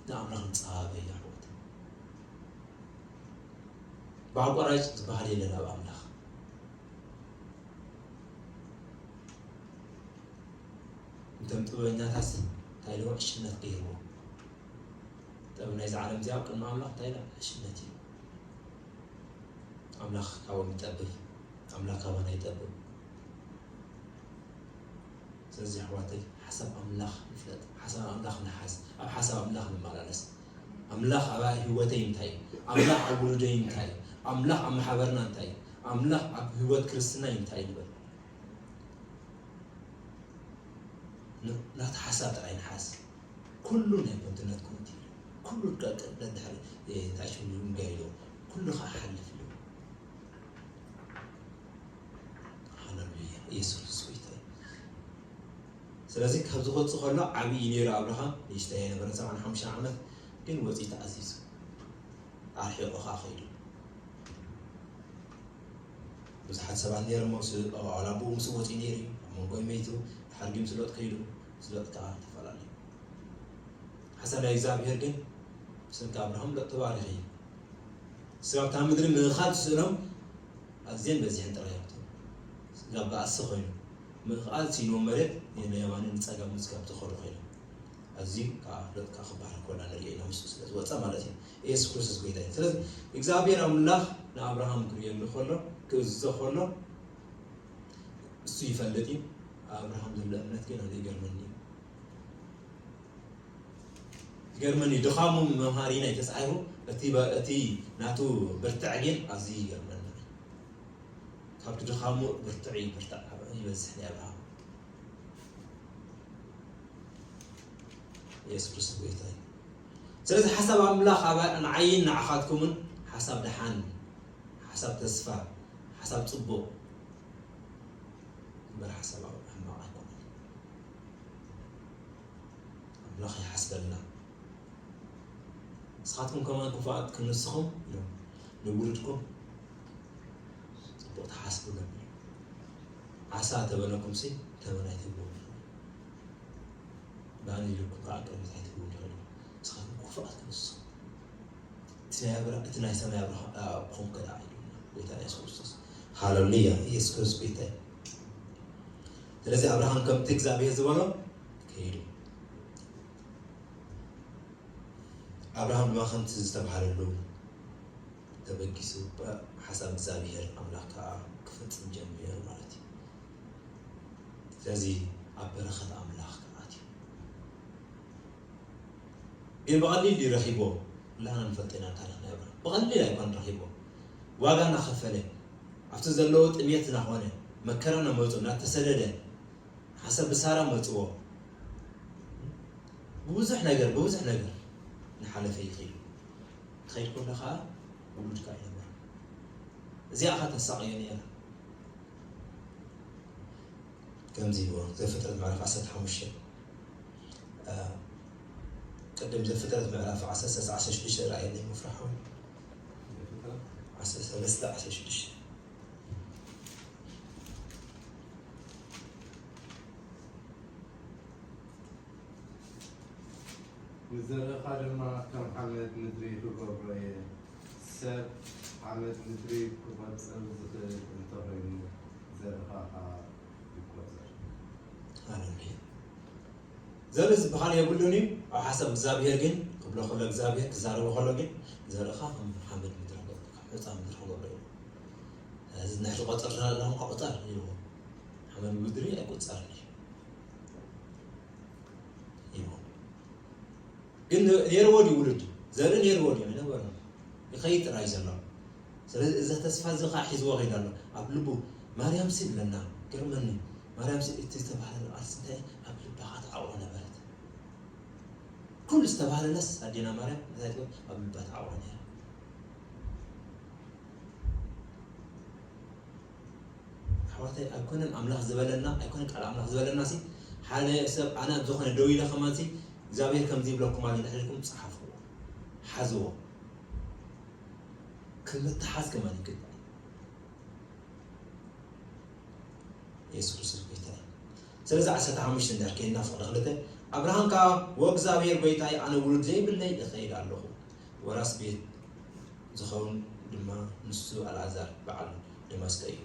ንኣምላኽ ንፃባበ ኣሕዋት። ብኣቋራጭ ዝበሃል የለን ኣብ ኣምላኽ። እንቶም ጥበበኛታት እንታይ ኢልዎ ዕሽነት ገይርዎ። ጥበብ ናይዚ ዓለም እዚኣ ኣብ ቅድሚ ኣምላኽ እንታይ ኢላ ዕሽነት እዩ። ኣምላኽ ካብኦም ይጠብብ። ኣምላኽ ካባና ይጠብብ። ስለዚ ኣሕዋተይ ሓሳብ ኣምላኽ ንፍለጥ፣ ሓሳብ ኣምላኽ ንሓዝ፣ ኣብ ሓሳብ ኣምላኽ ንመላለስ። ኣምላኽ ኣብ ህይወተይ እንታይ እዩ? ኣምላኽ ኣብ ውሉደይ እንታይ እዩ? ኣምላኽ ኣብ ማሕበርና እንታይ እዩ? ኣምላኽ ኣብ ህይወት ክርስትናይ እንታይ እዩ ንበል። ን- ናቲ ሓሳብ ጥራይ ንሓዝ። ኩሉ ናይ ኮንትነትኩም እቲ ኩሉ ደድሕሪ ታሽም ንጋይዶ ኩሉ ከዓ ሓልፍ እዩ። ሃለሉያ ኢየሱስ ክርስቶስ ጎይታ እዩ። ስለዚ ካብ ዝወፅእ ከሎ ዓብዪ ነይሩ ኣብርሃም ንእሽተይ የነበረ ሰብዓን ሓሙሽተ ዓመት ግን ወፂኡ ተኣዚዙ ኣርሒቑ ከዓ ከይዱ። ብዙሓት ሰባት ነይሮም ምስ ኣዋላቡ ምስ ወፂኡ ነይሩ እዩ ኣብ መንጎ መይቱ ድሓር ግን ስሎጥ ከይዱ ስሎጥ ከዓ ተፈላለዩ ሓሳብ ናይ እግዚኣብሔር ግን ብሰንኪ ኣብርሃም ሎጥ ተባሪኸ እዩ ስጋብ እታ ምድሪ ምእኻል ዝስእኖም ኣዝየን በዚሐን ጥራይ እዮም ስጋብ በኣሲ ኮይኑ ምእኻል ሲንዎ መሬት ንየማንን ንፀጋም ስጋብ ዝኸዱ ኮይኖም ኣዝዩ ከዓ ሎጥ ከዓ ክባረክ ኮላ ንሪኦ ኢና ምስኡ ስለ ዝወፀ ማለት እዩ ኢየሱስ ክርስቶስ ጎይታ እዩ ስለዚ እግዚኣብሔር ኣምላኽ ንኣብርሃም ክርእየሉ ከሎ ክእዝዞ ከሎ እሱ ይፈልጥ እዩ ኣብርሃም ዘሎ እምነት ግን ኣነ ይገርመኒ እዩ ይገርመኒ ድኻሙ መምሃሪና እዩ ተፃሒፉ እቲ ናቱ ብርትዕ ግን ኣዝዩ ይገርመኒ ካብቲ ድኻሙ ብርትዕ ይብርትዕ ይበዝሕ ናይ ኣብርሃም የሱስ ክርስቶስ ጎይታ እዩ ስለዚ ሓሳብ ኣምላኽ ኣብ ንዓይን ንዓኻትኩምን ሓሳብ ደሓን ሓሳብ ተስፋ ሓሳብ ፅቡቕ እምበር ሓሳብ ሕማቕ ኣይኮነን ኣምላኽ ይሓስበልና ንስኻትኩም ከማን ክፉኣት ክንስኹም ኢሎም ንውሉድኩም ፅቡቕ ተሓስቡሎም ኢሎም ዓሳ ተበለኩምሲ ተበን ኣይትብልዎም ባኒ ኢልኩም ከዓ ቅድሚት ኣይትብልዎም ኢሎም ንስኻትኩም ክፉኣት ክንስኹም እቲ ናይ ሰማይ ኣቦኹም ከ ደኣ ኢሉና ጎይታ የሱስ ክርስቶስ ሃለሉያ ኢየሱስ ክርስቶስ ጎይታ እዩ ስለዚ ኣብርሃም ከምቲ እግዚኣብሔር ዝበሎ ከይዱ ኣብርሃም ድማ ከምቲ ዝተባሃለሉ ተበጊሱ ሓሳብ እግዚኣብሔር ኣምላኽ ከዓ ክፍፅም ጀሚሩ ማለት እዩ ስለዚ ኣብ በረኸት ኣምላኽ ክኣትዩ ግን ብቐሊል ድዩ ረኺቦ ኩላና ንፈልጦ ኢና ታሪኽ ናይ ኣብርሃም ብቐሊል ኣይኮን ረኺቦ ዋጋ እናኸፈለ ኣብቲ ዘለዎ ጥሜት እናኾነ መከራ እናመፁ እናተሰደደ ሓሳብ ብሳራ መፅዎ ብብዙሕ ነገር ብብዙሕ ነገር ንሓለፈ ይኽእል ትኸይድ ከሎ ከዓ ውሉድካ ይነበር እዚኣ ኸ ተሳቕዮ ነይራ ከምዚ ይብሎ ዘፍጥረት ምዕራፍ ዓሰርተ ሓሙሽተ ቅድም ዘፍጥረት ምዕራፍ ዓሰርተ ዓሰርተ ሽዱሽተ ራእየኒ ምፍራሓዊ ዓሰርተ ሰለስተ ዓሰርተ ሽዱሽተ ንዘርእኻ ድማ ከም ሓመድ ምድሪ ክገብሮ እየ። ሰብ ሓመድ ምድሪ ክቖጽር ዝኽእል እንተኾይኑ፣ ዘርእኻ ኸኣ ይቆጸር። ሃሌሉያ። ዘርኢ ዝበሃል የብሉን እዩ። ኣብ ሓሳብ እግዚኣብሔር ግን ክብሎ ከሎ እግዚኣብሔር ክዛረቦ ከሎ ግን ዘርእኻ ከም ሓመድ ምድሪ ክገብሮ ከም ሑጻ ምድሪ ክገብሮ እዩ። እዚ ንሕቲ ቆጸር ኣለኹም ክቁጸር ይብዎ። ሓመድ ምድሪ ኣይቁጸርን እዩ። ይብዎ። ግን ነርዎ ድዩ ውሉድ ዘርኢ ነርዎ ድዩ ኣይነበሮን ይኸይድ ጥራይ ዘሎ ስለዚ እዚ ተስፋ እዚ ኸዓ ሒዝዎ ከይዱ ኣሎ ኣብ ልቡ። ማርያም ሲ ብለና፣ ገርመኒ። ማርያም ሲ እቲ ዝተባህለ ቃልሲ እንታይ ኣብ ልባ ኸዓ ትዓቕቦ ነበረት። ኩሉ ዝተባህለለስ ኣዴና ማርያም እንታይ ትብል? ኣብ ልባ ትዓቕቦ ነይራ። ኣሕዋተይ፣ ኣይኮነን ኣምላኽ ዝበለና፣ ኣይኮነን ቃል ኣምላኽ ዝበለና ሲ፣ ሓደ ሰብ ኣነ ኣብ ዝኾነ ደው ኢለ ከማን ሲ፣ እግዚኣብሔር ከምዚ ይብለኩም ኣሎ እንድሕር ኢልኩም ጸሓፍዎ፣ ሓዝዎ። ክምትሓዝ ከማን ይግባእ። የሱስ ክርስቶስ ጎይታ እዩ። ስለዚ ዓሰርተ ሓሙሽተ እንድሕር ከይድና ፍቕዲ ክልተ፣ ኣብርሃም ከኣ፣ "ወእግዚኣብሔር ጎይታይ፣ ኣነ ውሉድ ዘይብለይ እኸይድ ኣለኹ፣ ወራስ ቤት ዝኸውን ድማ ንሱ ኣልኣዛር በዓል ደማስቆ እዩ።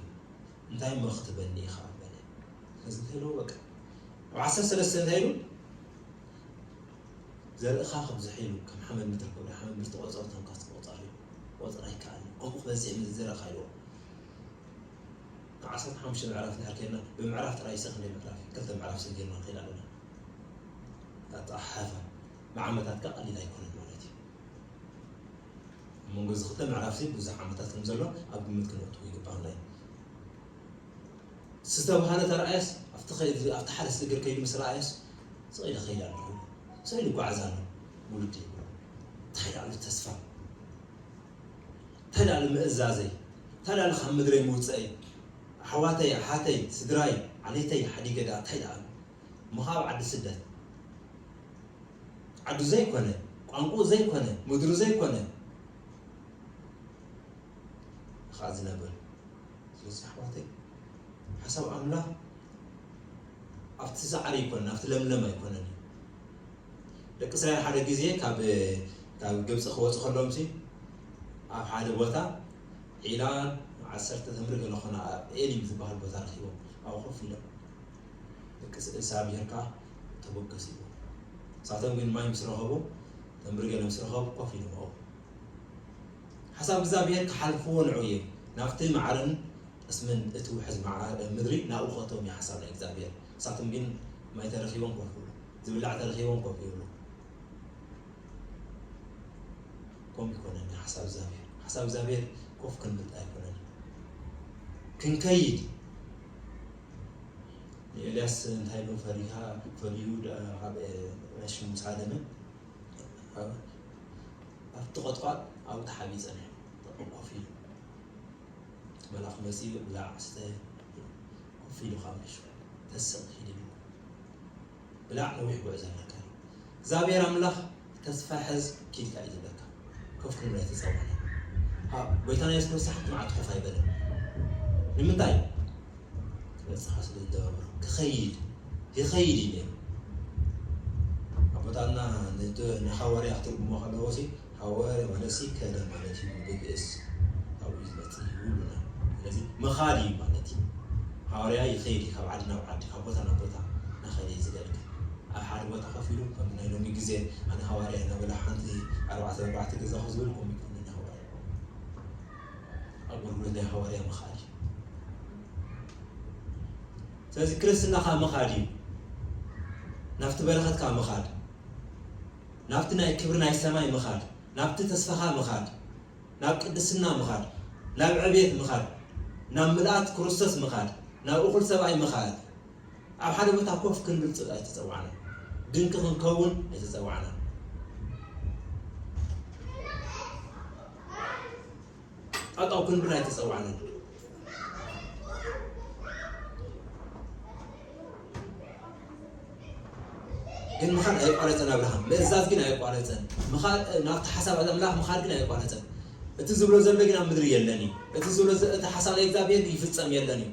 እንታይ እሞ ክትበኒ ኢኻ?" በለ። እዚ እንታይ ኢልዎ? በቃ፣ ኣብ ዓሰርተ ሰለስተ እንታይ ኢሉ? "ዘርእኻ ክብዝሕ ኢሉ፣ ከም ሓመድ ምድሪ ክብሪ፣ ሓመድ ምድሪ ተቖጸሩ፣ ተንካስ ተቖጸሩ፣ ክቆጸር ኣይከኣልን፣ ከምኡ ክበዝሕ ምድሪ ዘርእኻ" ኢልዎ። ዓሰርተ ሓሙሽተ ምዕራፍ እንድሕር ኬድና፣ ብምዕራፍ ጥራይ ሲ ክንደይ ምዕራፍ እዩ? ክልተ ምዕራፍ ሲ ጌርና ንኸይድ ኣለና። ኣጸሓሕፋ ብዓመታት ከኣ ቀሊል ኣይኮነን ማለት እዩ። ኣብ መንጎ እዚ ክልተ ምዕራፍ ሲ ብዙሕ ዓመታት ከም ዘሎ ኣብ ግምት ክነእትዎ ይግባኣና እዩ። ዝተባህለ ተረኣየስ፣ ኣብቲ ኸይድ-፣ ኣብቲ ሓደ እግሪ ከይዱ ምስ ረኣየስ፣ ስቕ ኢለ ኸይድ ኣለኹ፣ ስቕ ኢሉ ይጓዓዝ ኣሎ፣ ውሉድ እዩ። እንታይ ደኣ ኣሎ ተስፋ? እንታይ ደኣ ኣሎ ምእዛዘይ? እንታይ ደኣ ኣሎ ካብ ምድረይ ምውፀአይ? ኣሕዋተይ፣ ኣሓተይ፣ ስድራይ፣ ዓሌተይ ሓዲገ ደኣ እንታይ ደኣ ኣሎ? እሞ ካብ ዓዲ ስደት፣ ዓዱ ዘይኮነ፣ ቋንቋኡ ዘይኮነ፣ ምድሩ ዘይኮነ፣ ኸዓ ዝነብር። ስለዚ ኣሕዋተይ፣ ሓሳብ ኣምላኽ ኣብቲ ሳዕሪ ኣይኮነን፣ ኣብቲ ለምለም ኣይኮነን እዩ። ደቂ እስራኤል ሓደ ግዜ ካብ፣ ካብ ግብፂ ክወፁ ከለዎም ሲ ኣብ ሓደ ቦታ ዒላ ዓሰርተ ተምሪ ገለ ኾነ ኣብ ኤሊም ዝበሃል ቦታ ረኺቦም ኣብኡ ኮፍ ኢሎም። ደቂ ስ-፣ እግዚኣብሔር ከኣ ተበገሱ ይብሉ። ንሳቶም ግን ማይ ምስ ረኸቡ፣ ተምሪ ገለ ምስ ረኸቡ ኮፍ ኢሎም ኣብኡ። ሓሳብ እግዚኣብሔር ክሓልፍዎ ንዑ እዮም። ናብቲ መዓርን ጠስምን እትውሕዝ መዓ-፣ ምድሪ ናብኡ ከእትዎም እዩ ሓሳብ ናይ እግዚኣብሔር። ንሳቶም ግን ማይ ተረኺቦም ኮፍ ይብሉ። ዝብላዕ ተረኺቦም ኮፍ ይብሉ። ከምኡ ይኮነን ሓሳብ እግዚኣብሔር። ሓሳብ እግዚኣብሔር ኮፍ ክንብል ኣይኮነን። ክንከይድ። ንኤልያስ እንታይ ኢሉ ፈሪሃ፣ ፈሪሁ ደ-፣ ካብ፣ እ፣ ሽሙ ሳደመ፣ ኣብ፣ ኣብቲ ቆጥቋጥ ኣብኡ ተሓቢኡ ጸኒሑ፣ ኮፍ ኢሉ። መልኣኽ መጺኡ፣ "ብላዕ፣ ስተ፣ ኮፍ ኢሉ ካብ ንሹ ተስቕ ሂድ" ኢሉ። ብላዕ፣ ነዊሕ ጉዕዞ ኣለካ። እግዚኣብሔር ኣምላኽ ተስፋ ሕዝ ኪድካ እዩ ዝብለካ። ኮፍ ክንብል ኣይተጸዋዕና። ሃ፣ ጎይታና የሱስ ክርስቶስ ሓንቲ መዓልቲ ኮፍ ኣይበለን። ንምንታይ? ክበጽሓ ስለ ዝደበሩ። ክኸይድ፣ ይኸይድ እዩ ነይሩ። ኣቦታትና ንድ-፣ ንሃዋርያ ክትርጉሞ ከለዎ ሲ፣ ሃዋርያ ማለት ሲ ከደ ማለት እዩ ብግእዝ። ካብኡ እዩ ዝመጽእ እዩ ይብሉና። ስለዚ ምኻድ እዩ ማለት እዩ። ሃዋርያ ይኸይድ እዩ፣ ካብ ዓዲ ናብ ዓዲ፣ ካብ ቦታ ናብ ቦታ እናኸደ እዩ ዝገልግል። ኣብ ሓደ ቦታ ኮፍ ኢሉ፣ ከም ናይ ሎሚ ግዜ ኣነ ሃዋርያ እናበለ ሓንቲ ኣርባዕተ ኣርባዕተ ገዛ ክዝብል ከምኡ ይኮነ ሃዋርያ። ኣገልግሎት ናይ ሃዋርያ ምኻድ እዩ። ስለዚ ክርስትና ካብ ምኻድ እዩ። ናብቲ በረኸት ካብ ምኻድ፣ ናብቲ ናይ ክብሪ ናይ ሰማይ ምኻድ፣ ናብቲ ተስፋኻ ምኻድ፣ ናብ ቅድስና ምኻድ፣ ናብ ዕቤት ምኻድ፣ ናብ ምልኣት ክርስቶስ ምኻድ፣ ናብ እኹል ሰብኣይ ምኻድ። ኣብ ሓደ ቦታ ኮፍ ክንብል ፅ-፣ ኣይተፀዋዕና። ድንቂ ክንከውን ኣይተፀዋዕና። ጠጠው ክንብል ኣይተፀዋዕናን። ግን ምኻድ ኣይቋረፀን ኣብርሃም። ምእዛዝ ግን ኣይቋረፀን። ምኻድ፣ ናብቲ ሓሳብ ኣምላኽ ምኻድ ግን ኣይቋረፀን። እቲ ዝብሎ ዘሎ ግን ኣብ ምድሪ የለን እዩ። እቲ ዝብሎ ዘ-፣ እቲ ሓሳብ ናይ እግዚኣብሔር ይፍጸም የለን እዩ።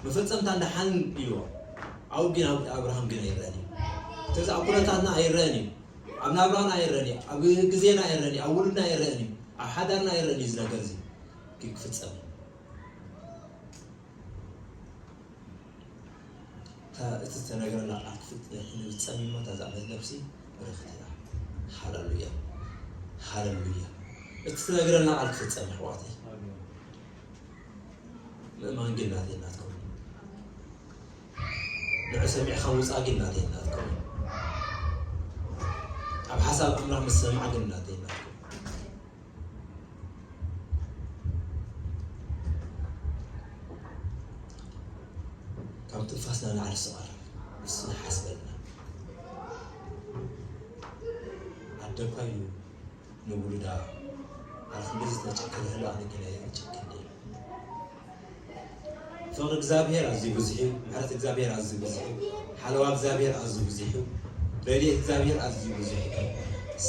መፈጸምታ እንዳ ሓን ኢልዎ። ኣብኡ ግን ኣብ-፣ ኣብርሃም ግን ኣይረኣን እዩ። ስለዚ ኣብ ኩነታትና ኣይረኣን እዩ። ኣብ ናብራና ኣይረኣን እዩ። ኣብ ግዜና ኣይረኣን እዩ። ኣብ ውሉድና ኣይረኣን እዩ። ኣብ ሓዳርና ኣይረኣን እዩ እዚ ነገር እዚ። ግን ክፍጸም እዩ። እታ እቲ ዝተነገረና ቃል ክፍት-፣ ክንፍጸም እሞ እታ ዝኣመነት ነፍሲ በረኸት እያ። ሃሌሉያ። ሃሌሉያ። እቲ ዝተነገረና ቃል ክፍጸም ኣሕዋተይ። ኣሜን። ምእማን ግን ናተይ ናትኩም። ንዑ ሰሚዕኻ ምውጻእ ግን ናተይ ናትኩም። ኣብ ሓሳብ ኣምላኽ ምስማዕ ግን ናተይ ናትኩም። ካብ ትንፋስና ንላዕሊ ዝቐርብ ንሱ ይሓስበልና። ኣደ እኳ እዩ ንውሉዳ ኣብ ክንዲ ዝተጨከነ ህልዋ ኣነ ግን ኣይጨክን እየ። ፍቕሪ እግዚኣብሔር ኣዝዩ ብዙሕ እዩ። ምሕረት እግዚኣብሔር ኣዝዩ ብዙሕ እዩ። ሓለዋ እግዚኣብሔር ኣዝዩ ብዙሕ እዩ። ረድኤት እግዚኣብሔር ኣዝዩ ብዙሕ እዩ።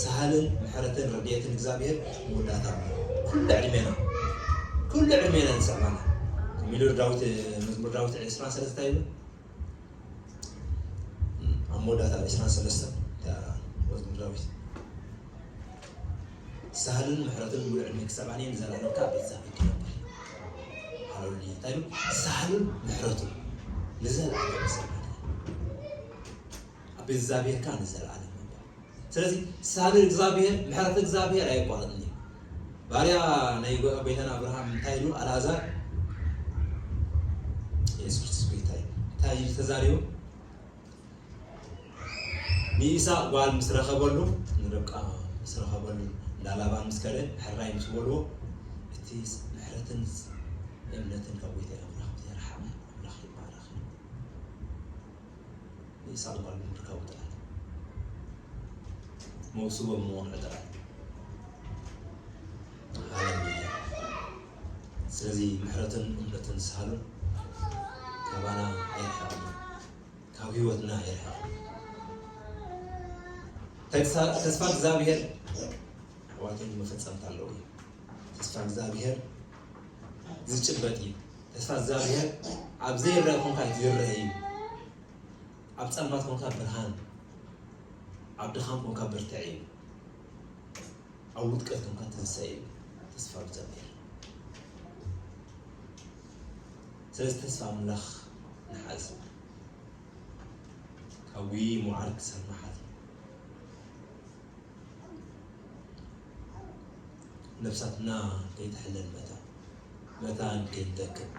ሳህልን ምሕረትን ረድኤትን እግዚኣብሔር መወዳእታ ኣለዎ። ኩሉ ዕድሜና፣ ኩሉ ዕድሜና ንሰማና። ከመይ ኢሉ ዳዊት፣ መዝሙር ዳዊት ዕስራን ሰለስተን ይብል? ኣብ መወዳእታ ዕስራን ሰለስተን እታ መዝሙር ዳዊት፣ ሳህልን ምሕረትን ሙሉእ ዕድመ ክሰማኒ ንዘለኣለም ካብ ቤት ዛቤት ክነብር። ሃሌሉያ። እንታይ ኢሉ? ሳህልን ምሕረቱን ንዘለኣለም ክሰማኒ። ኣብ ቤት ዛቤት ከኣ ንዘለኣለም ነበር። ስለዚ ሳህል እግዚኣብሔር፣ ምሕረት እግዚኣብሔር ኣየቋርጥን እዩ። ባርያ ናይ ጎ-፣ ጎይታና ኣብርሃም እንታይ ኢሉ? ኣልኣዛር፣ የሱስ ክርስቶስ ጎይታ እዩ። እንታይ ኢሉ ተዛሪቡ? ንኢሳቅ ጓል ምስ ረኸበሉ፣ ንርብቃ ምስ ረኸበሉ፣ እንዳ ላባን ምስ ከደ፣ ሕራይ ምስ በልዎ፣ እቲ ምሕረትን እምነትን ካብ ጎይታ ኣምላኽ ዘይረሓቐ ኣምላኽ ይባረኽ። ንኢሳቅ ጓል ብምርካቡ ጥራይ መውስቦ ብምቕንዑ ጥራይ። ሃሌሉያ። ስለዚ ምሕረትን እምነትን ሳህሉን ካባና ኣይርሕቕን፣ ካብ ህይወትና ኣይርሕቕን። ተግሳ-፣ ተስፋ እግዚኣብሔር ኣሕዋተይ መፈጸምታ ኣለዎ እዩ። ተስፋ እግዚኣብሔር ዝጭበጥ እዩ። ተስፋ እግዚኣብሔር ኣብ ዘይረአ ኮንካ ዝርአ እዩ። ኣብ ጸልማት ኮንካ ብርሃን፣ ኣብ ድኻም ኮንካ ብርትዕ እዩ። ኣብ ውድቀት ኮንካ ትንሳኤ እዩ። ተስፋ እግዚኣብሔር። ስለዚ ተስፋ ኣምላኽ ንሓዝ። ካብ ጉይ መዓር ክሳብ መሓዝ። ነፍሳትና ከይትሕለል መታን፣ መታን ከይንደክም።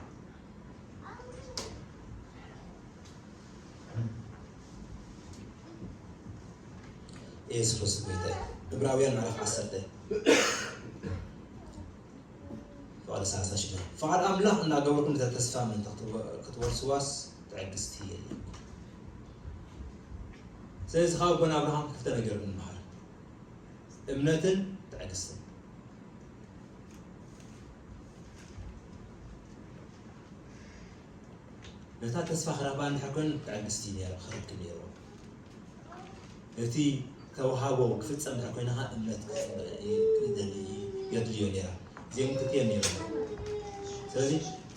የሱስ ክርስቶስ ጎይታ እዩ። ዕብራውያን ምዕራፍ ዓሰርተ ፍቕዲ ሰላሳ ሽዱሽተ። ፍቓድ ኣምላኽ እናገበርኩም ነታ ተስፋ ምእንቲ ክትወ-፣ ክትወርስዋስ ትዕግስቲ የድልየኩም። ስለዚ ካብ ኣቦና ኣብርሃም ክልተ ነገር ንመሃር። እምነትን ትዕግስትን። ነታ ተስፋ ክረኽባ እንድሕር ኮይኑ ትዕግስቲ ነይሩ፣ ክረክብ ነይሩ። ነቲ ተዋህቦ ክፍጸም እንድሕር ኮይኑ ኸዓ እምነት ክጽበ-፣ ይደሊ-፣ የድልዮ ነይራ። እዚኦም ክልቲኦም ነይሩ። ስለዚ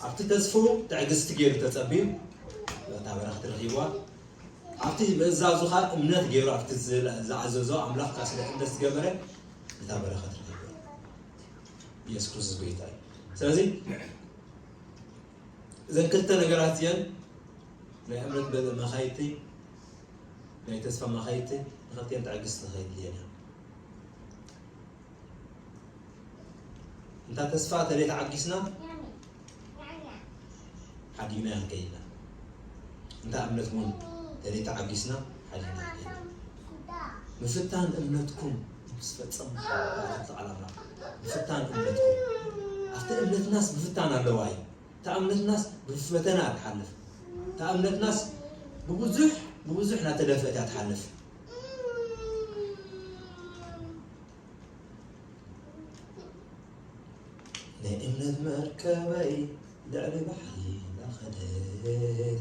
ኣብቲ ተስፍኡ ትዕግስቲ ገይሩ ተጸቢዩ፣ ነታ በረኸት ረኺብዋ። ኣብቲ ምእዛዙ ኸዓ እምነት ገይሩ፣ ኣብቲ ዝ-፣ ዝኣዘዞ ኣምላኽ ከኣ ስለ እምነት ዝገበረ፣ ነታ በረኸት ረኺብዋ። ኢየሱስ ክርስቶስ ጎይታ እዩ። ስለዚ እዘን ክልተ ነገራት እዚኣን ናይ እምነት በ-፣ መኻይድቲ፣ ናይ ተስፋ መኻይድቲ፣ ንኽልቲኣን ትዕግስቲ ከየድልየን እያ። እንታ ተስፋ ተደይ ተዓጊስና፣ ሓዲግና ክንከይድ ኢና። እንታ እምነት እውን ተደይ ተዓጊስና፣ ሓዲግና ክንከይድ ኢና። ምፍታን እምነትኩም ምስ ፈጸምኩም፣ ኣቲ ቃል ኣምላኽ፣ ምፍታን እምነትኩም። ኣብቲ እምነትናስ ምፍታን ኣለዋ እዩ። እታ እምነትናስ ብፈተና እያ ትሓልፍ። እታ እምነትናስ ብብዙሕ፣ ብብዙሕ እናተደፍአት እያ ትሓልፍ። ናይ እምነት መርከበይ ልዕሊ ባሕሪ እናኸደት፣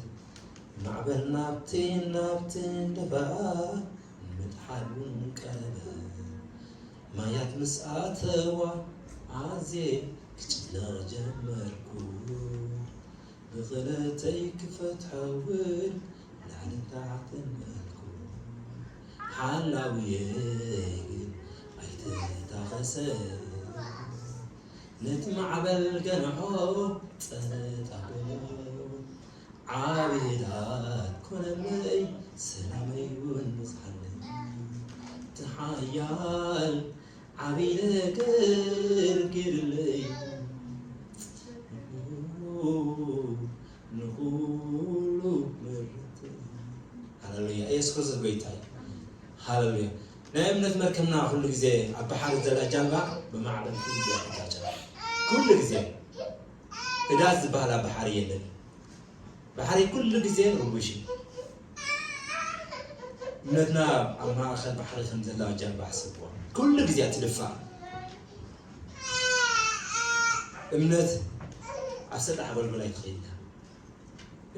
ማዕበል ናብቲ ናብቲ እንደፋኣ፣ ምጥሓል እውን ቀረበ። ማያት ምስ ኣተዋ ኣዝየ ክጭነቕ ጀመርኩ። ብኽልተይ ክፈትሖ እውን ላዕልን ታሕትን በልኩ። ሓላውየይ ግን ኣይተጣቐሰን። ነቲ ማዕበል ገንሖ ጸጥ ኣበሎ። ዓቢ ህድኣት ኮነለይ፣ ሰላመይ እውን በዝሓለይ። እቲ ሓያል ዓቢ ነገር ገይሩለይ፣ ንኹሉ ምሕረት። ሃሌሉያ። ኢየሱስ ክርስቶስ ጎይታ እዩ። ሃሌሉያ። ናይ እምነት መርከብና ኩሉ ግዜ ኣብ ባሕሪ ዘላ ጃልባ ብማዕበል ኩሉ ግዜ ትጋጫ። ኩሉ ግዜ ህዳት ዝበሃል ኣብ ባሕሪ የለን። ባሕሪ ኩሉ ግዜ ርቡሽ እዩ። እምነትና ኣብ ማእኸል ባሕሪ ከም ዘላ ጃልባ ሕሰብዋ። ኩሉ ግዜ ትድፋእ። እምነት ኣብ ሰጣሕ ጎልጎል ኣይትኸይድን።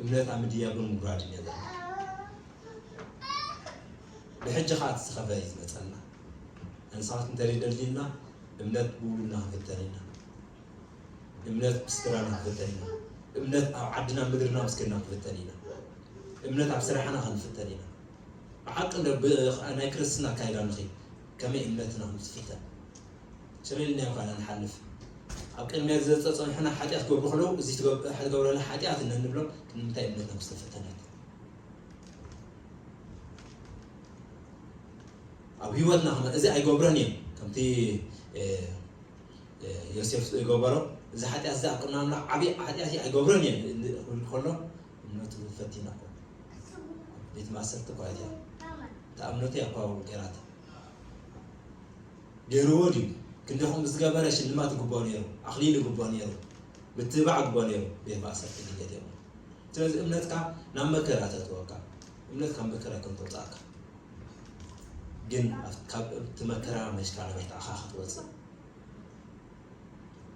እምነት ኣብ ምድያብን ምጉራድን እያ ዘላ። ብሕጂ ኸኣ እቲ ዝኸፍአ እዩ ዝመጸና። ንስኻትኩም እንተደልድልና እምነት ብውሉድና ክንፍተን ኢና። እምነት ብስድራና ክንፍተን ኢና። እምነት ኣብ ዓድና ምድርና ምስኪንና ክንፍተን ኢና። እምነት ኣብ ስራሕና ክንፍተን ኢና። ብሓቂ እንደ ብ-፣ ናይ ክርስትና ኣካይዳ ንኺድ ከመይ እምነትና ክንፍተን? ሽሬልና እኳ ንሓልፍ። ኣብ ቅድሚያ ዘጸጸንሑና ሓጢኣት ክገብሩ ከለዉ፣ እዚ ትገብ-፣ ትገብረና ሓጢኣት እንብሎም፣ ንምንታይ እምነትና ምስ ተፈተነት? ኣብ ህይወትና ክመ-፣ እዚ ኣይገብሮን እየ። ከምቲ፣ እ፣ እ፣ ዮሴፍ ዝገበሮ፣ እዚ ሓጢኣት እዚ ኣብ ቅድሚ ኣምላኽ ዓብዪ ሓጢኣት እዩ፣ ኣይገብሮን እየ ክብል ከሎ፣ እምነቱ ፈቲና እኮ። ቤት ማእሰርቲ እኳ እያ። እታ እምነቱ እያ እኳ ገይራታ። ገይርዎ ድዩ? ክንደኹም ዝገበረ ሽልማት ይግብኦ ነይሩ፣ ኣኽሊል ይግብኦ ነይሩ፣ ምትብባዕ ይግብኦ ነይሩ፣ ቤት ማእሰርቲ ድንገት እዮም። ስለዚ እምነትካ ናብ መከራ ተእትወካ፣ እምነትካ መከራ ከም ተውፅኣካ። ግን ኣብ-፣ ካብ እቲ መከራ መሽካ ንበርትዕኻ ክትወፅእ።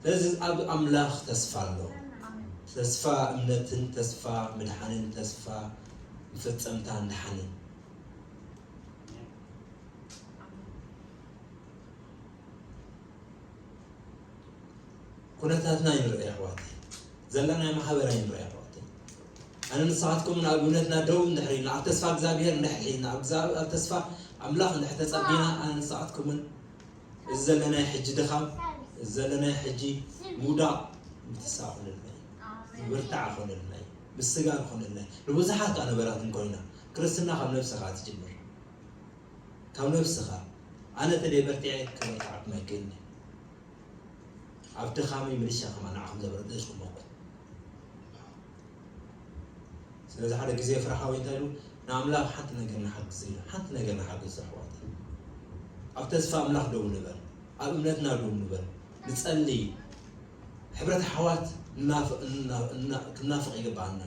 ስለዚ ኣብ ኣምላኽ ተስፋ ኣሎ። ተስፋ እምነትን ተስፋ ምድሓንን ተስፋ መፈጸምታን ድሓንን። ኩነታትና ይንርኢ ኣሕዋተይ፣ ዘለና ማሕበራ ይንርኢ ኣሕዋተይ። ኣነ ንስኻትኩም ኣብ እምነትና ደው እንድሕር ኢልና፣ ኣብ ተስፋ እግዚኣብሔር እንድሕር ኢልና፣ ኣብ ግዛ-፣ ኣብ ተስፋ ኣምላኽ እንድሕር ተጸቢና፣ ኣነ ንስኻትኩምን እዚ ዘለናይ ሕጂ ድኻም፣ እዚ ዘለናይ ሕጂ ምውዳቕ ምትሳእ ኮነልና እዩ። ምብርታዕ ኮነልና እዩ። ምስጋር ኮነልና እዩ። ንብዙሓት ከኣ ነበራት እንኮይና፣ ክርስትና ካብ ነብስኻ ትጅምር። ካብ ነብስኻ፣ ኣነ ተደይ በርቲዐ ክበርትዓኩም ኣይክእልን እየ። ኣብ ድኻመይ ምልሻ ከማን ንዓኹም ዘበርትዕኩም እኹል። ስለዚ ሓደ ግዜ ፍርሓዊ እንታይ ኢሉ፣ ንኣምላኽ ሓንቲ ነገር ንሓግዝ ኢሉ፣ ሓንቲ ነገር ንሓግዝ ኣሕዋት። ኣብ ተስፋ ኣምላኽ ደው ንበል፣ ኣብ እምነትና ደው ንበል፣ ንጸሊ። ሕብረት ኣሕዋት ንናፍ-፣ ንና-፣ ንና-፣ ክንናፍቕ ይግብኣና።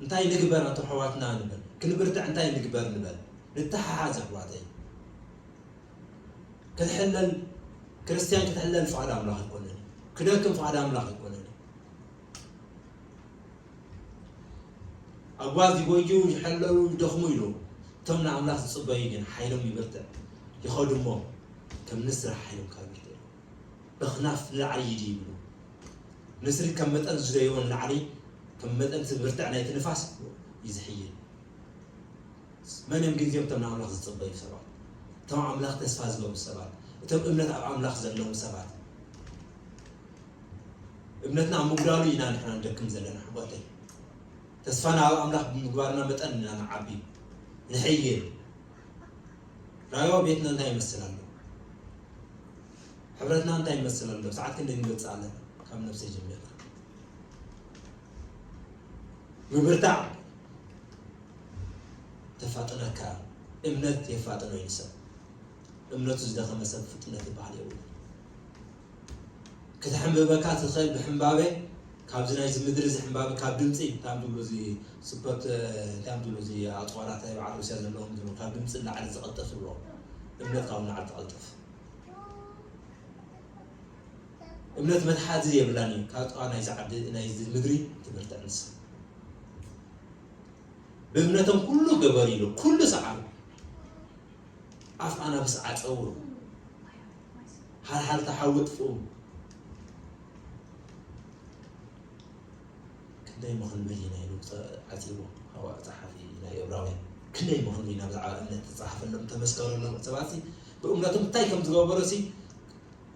እንታይ ንግበር ኣቶ ኣሕዋትና ንበል፣ ክንብርትዕ እንታይ ንግበር ንበል፣ ንተሓሓዝ ኣሕዋተይ። ክትሕለል፣ ክርስትያን ክትሕለል ፍቓድ ኣምላኽ ኣይኮነን። ክደክም ፍቓድ ኣምላኽ ኣይኮነን። ኣጓዝ ይጎዩ፣ ይሕለሉ፣ ይደኽሙ ኢሉ። እቶም ንኣምላኽ ዝጽበዩ ግን ሓይሎም ይብርትዕ፣ ይኸዱ እሞ ከም ንስር ሓይሎም ካብ ይርትዕ። በኽናፍ ንላዕሊ ይድይብሉ። ንስሪ ከም መጠን ዝደይቦ ንላዕሊ፣ ከም መጠን እቲ ብርትዕ ናይቲ ንፋስ ይዝሕይል። መን እዮም ግን እዚኦም እቶም ንኣምላኽ ዝጽበዩ ሰባት? እቶም ኣምላኽ ተስፋ ዝገብሩ ሰባት፣ እቶም እምነት ኣብ ኣምላኽ ዘለዎም ሰባት። እምነትና ኣብ ምጉዳሉ ኢና ንሕና ንደክም ዘለና ኣሕዋተይ። ተስፋና ኣብ ኣምላኽ ብምግባርና መጠን ኢና ንዓቢ፣ ንሕይል። ራእዮ ቤትና እንታይ ይመስል ኣሎ? ሕብረትና እንታይ ይመስል ኣሎ? ሰዓት ክንደይ ንበጽእ ኣለና? ካብ ነብሰይ ጀሚርና። ምብርታዕ ተፋጥነካ፣ እምነት የፋጥኖ እዩ ንሰብ። እምነቱ ዝደኸመ ሰብ ፍጥነት ይበሃል የብሉን። ከተሕንብበካ ትኽእል ብሕንባበ፣ ካብዚ ናይዚ ምድሪ እዚ ሕንባበ፣ ካብ ድምፂ፣ እንታይ እዮም ዝብሉ እዚ ስፖርት፣ እንታይ እዮም ዝብሉ እዚ ኣፅዋራት ናይ በዓል ሩስያ ዘለዎም ዝብሉ፣ ካብ ድምፂ ንላዕሊ ዝቐልጠፍ ይብሎ። እምነት ካብኡ ንላዕሊ ትቐልጥፍ። እምነት መትሓዚ የብላን እዩ። ካብ ጥቓ ናይዚ ዓዲ፣ ናይዚ ምድሪ ትምህርቲ ኣንስ። ብእምነቶም ኩሉ ገበሩ ኢሉ፣ ኩሉ ሰዓሩ። ኣፍ ኣናብስ ዓጸው። ሓልሓልታ ሓዊ ጥፍኡ። ክንደይ እሞ ክንብል ኢና ኢሉ ጸ-፣ ዓጺዎ። ሃዋ ጸሓፊ ናይ ዕብራውያን። ክንደይ እሞ ክንብል ኢና ብዛዕባ እምነት ተጻሓፈሎም፣ ተመስከረሎም። ሰባትሲ ብእምነቶም እንታይ ከም ዝገበሩሲ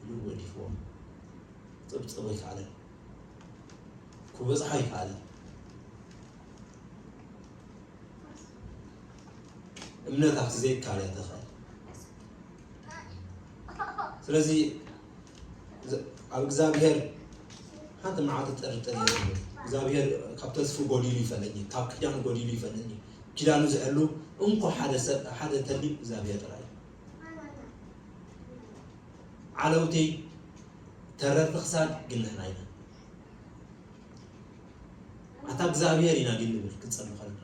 ኢሉ ገዲፍዎም። ጽብጽብ ኣይከኣለን። ክበጽሖ ኣይከኣለን። እምነት ኣብቲ ዘይከኣል እያ ተኽእል። ስለዚ፣ ዝ-፣ ኣብ እግዚኣብሔር ሓንቲ መዓልቲ ጥርጥር የብሉን። እግዚኣብሔር ካብ ተስፉ ጎዲሉ ይፈልጥኒ፣ ካብ ኪዳኑ ጎዲሉ ይፈልጥኒ። ኪዳኑ ዝሕሉ እንኮ ሓደ ሰብ፣ ሓደ ተሊ እግዚኣብሔር ጥራይ እዩ። ዓለውቲ ተረርቲ ክሳድ ግን ንሕና ኢና። እግዚኣብሔር ኢና ግን ንብል ክንጸሊ ከለና።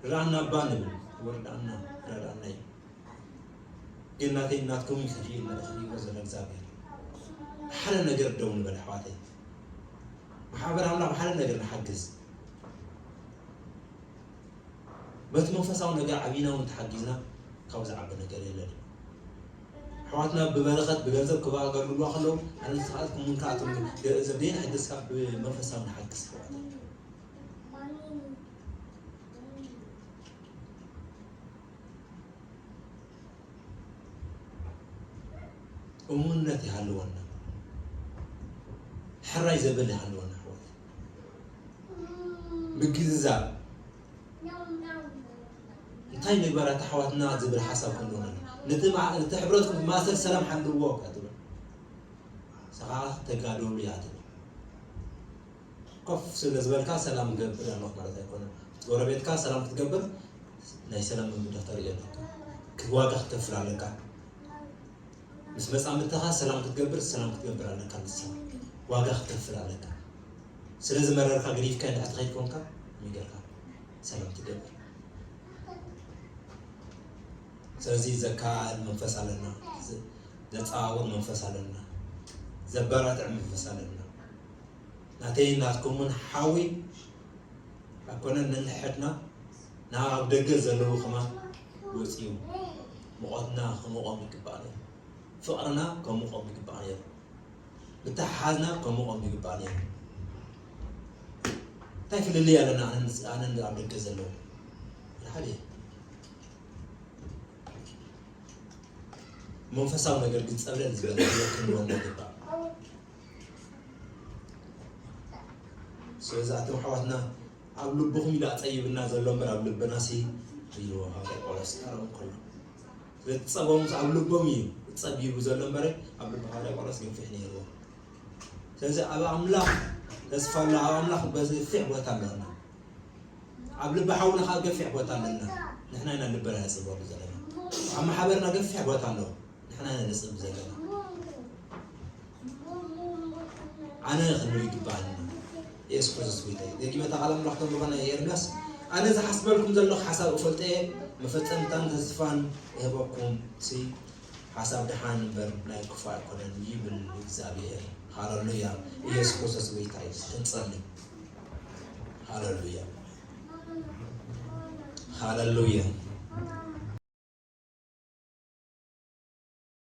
ርኣና እባ ንብል፣ ወርዳና፣ ረዳና እዩ። ግን ናተይ ናትኩም እዩ ከፊኡ፣ ከፊኡ ዘሎ እግዚኣብሔር። ሓደ ነገር ደው ንበል ኣሕዋተይ። ብሓበር ኣምላኽ ብሓደ ነገር ንሓግዝ። በቲ መንፈሳዊ ነገር ዓቢና እውን ተሓጊዝና ካብ ዝዓቢ ነገር የለን። ኣሕዋትና ብበረኸት ብገንዘብ ክባገርልዋ ከለዉ ኣነ ዝተኻእልኩም እውን ከኣቶም ዘደይን ሕግዝካ ብመንፈሳዊ ንሓግዝ። እሙንነት ይሃልወና፣ ሕራይ ዘብል ይሃልወና። ኣሕዋት ምግዝዛብ እንታይ ንግበራ ተሓዋትና ዝብል ሓሳብ ከለወና ነቲ ማ- ነቲ ሕብረትኩም ማእሰር ሰላም ሓልዎ እያ ትብል። ሰኻ ተጋደሉ እያ ትብል። ኮፍ ስለ ዝበልካ ሰላም ገብር ኣለኹ ማለት ኣይኮነን። ጎረቤትካ ሰላም ክትገብር ናይ ሰላም ምምዳ ተርኢ ኣለካ። ዋጋ ክትከፍል ኣለካ። ምስ መጻምድትኻ ሰላም ክትገብር ሰላም ክትገብር ኣለካ። ንሳ ዋጋ ክትከፍል ኣለካ። ስለ ዝመረርካ ገዲፍካ እንድሕር ትኸይድ ኮንካ ሚገርካ ሰላም ትገብር። ስለዚ ዘካል መንፈስ ኣለና፣ ዘ- ዘጻውር መንፈስ ኣለና፣ ዘበራትዕ መንፈስ ኣለና። ናተይ ናትኩምን ሓዊ ኣይኮነን። ነንሕድና ናብ ደገ ዘለዉ ከማን ወፂኡ ሙቐትና ክሞቖም ይግባእ ነይሩ። ፍቕርና ከሙቖም ይግባእ ነይሩ። ምትሓሓዝና ከሙቖም ይግባእ ነይሩ። እንታይ ፍልልይ ኣለና? ኣነን ኣነን ኣብ ደገ ዘለዉ ሓደ መንፈሳዊ ነገር ግን ፀብለል ዝበለ ክንወን ይግባእ። ስለዚ ኣቶም ኣሕዋትና ኣብ ልብኹም ኢሉ ኣፀይብና ዘሎ እምበር ኣብ ልብና ሲ ኢልዎ ሃዋርያ ጳውሎስ ክዛረቦም ከሎ ስለቲ ፀቦም ኣብ ልቦም እዩ ፀቢቡ ዘሎ እምበር ኣብ ልቢ ሃዋርያ ጳውሎስ ገፊሕ ነይርዎ። ስለዚ ኣብ ኣምላኽ ተስፋ ኣሎ፣ ኣብ ኣምላኽ በሰፊሕ ቦታ ኣለና። ኣብ ልቢ ሓውና ከዓ ገፊሕ ቦታ ኣለና። ንሕና ኢና ልብና ነፅበሉ ዘለና። ኣብ ማሕበርና ገፊሕ ቦታ ኣሎ። ንሕና ኢና ነፅብ ዘለና። ኣነ ክንብል ይግባኣልና። የሱስ ክርስቶስ ጎይታ እዩ። ደጊመ እታ ቃል ኣምላኽ ከም ዝኾነ ኤርምያስ ኣነ ዝሓስበልኩም ዘለኹ ሓሳብ እፈልጦ እየ፣ መፈጸምታን ተስፋን እህበኩም ሲ ሓሳብ ደሓን እምበር ናይ ክፉእ ኣይኮነን ይብል እግዚኣብሔር። ሃለሉያ። ኢየሱስ ክርስቶስ ጎይታ እዩ። ክንጸሊ። ሃለሉያ። ሃለሉያ።